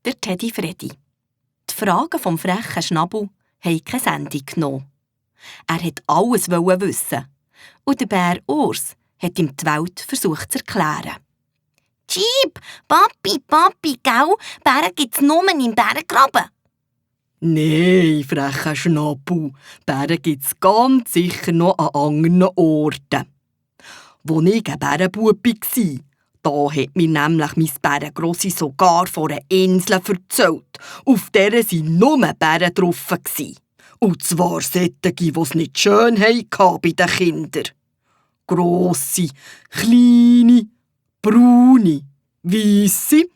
der Teddy Freddy. Die Fragen vom frechen Schnabel haben keine Sendung genommen. Er wollte alles wissen. Und der Bär Urs hat ihm die Welt versucht zu erklären. Jeep, Papi, gell? Bären gibt's nur im Bärengraben. Nein, frecher Schnabel, Bären gibt's ganz sicher noch an anderen Orten. Als ich ein Bärenbub war, da hat mir nämlich mein Bärengrossi sogar von einer Insel erzählt, auf der waren nur Bären drauf. Und zwar solche, die es nicht schön hatten bei den Kindern. Grosse, kleine, braune, weisse,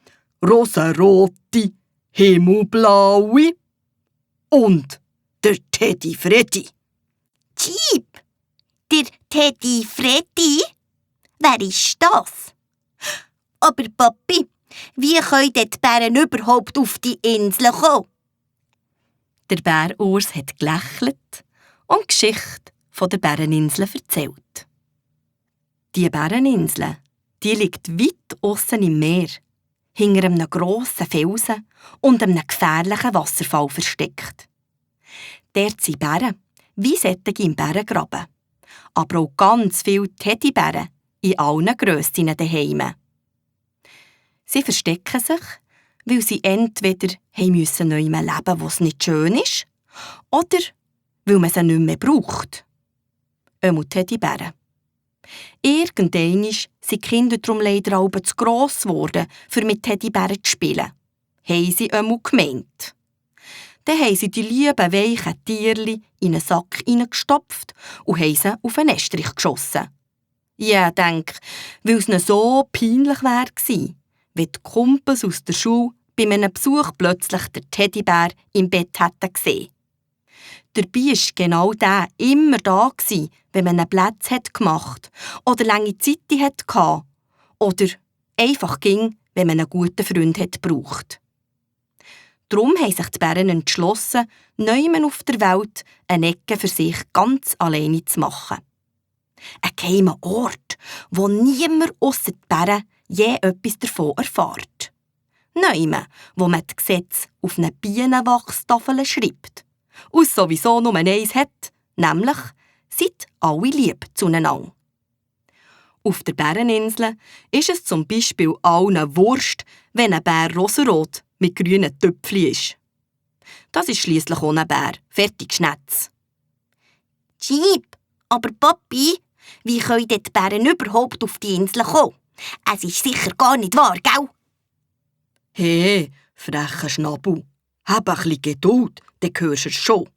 rosarote, himmelblaue und der Teddy Freddy. Jeep, der Teddy Freddy? Wer ist das? Aber Papi, wie können die Bären überhaupt auf die Insel kommen? Der Bär Urs hat gelächelt und die Geschichte von der Bäreninsel erzählt. Die Bäreninsel, die liegt weit aussen im Meer, hinter einem grossen Felsen und einem gefährlichen Wasserfall versteckt. Dort sind Bären, wie solche im Bärengraben, aber auch ganz viele Teddybären in allen Grössen daheim. Sie verstecken sich, weil sie entweder neu leben mussten, wo es nicht schön ist, oder weil man sie nicht mehr braucht. Teddybären. Irgendwann sind die Kinder darum leider auch zu gross geworden, um mit Teddybären zu spielen. Haben sie gemeint. Dann haben sie die lieben, weichen Tierli in einen Sack hineingestopft und haben sie auf einen Estrich geschossen. Ja, denk, weil es ihnen so peinlich wäre gewesen, wenn die Kumpels aus der Schule bei einem Besuch plötzlich den Teddybär im Bett hätten gesehen. Dabei war genau der immer da, wenn man einen Platz gemacht hat oder lange Zeit hatte oder einfach ging, wenn man einen guten Freund braucht. Darum haben sich die Bären entschlossen, neumann auf der Welt eine Ecke für sich ganz alleine zu machen. Ein geheimer Ort, wo niemand ausser die Bären je etwas davon erfährt. Neumann, wo man die Gesetze auf eine Bienenwachstafel schreibt. Und sowieso nur eins hat, nämlich seid alle lieb zueinander. Auf der Bäreninsel ist es zum Beispiel allen Wurst, wenn ein Bär rosarot mit grünen Töpfchen ist. Das ist schliesslich auch ein Bär. Fertig, Schnetz. Jeep, aber Papi, wie können die Bären überhaupt auf die Insel kommen? Es ist sicher gar nicht wahr, gell? Hey, frecher Schnabel, hab ein bisschen Geduld, dann hörst du es schon.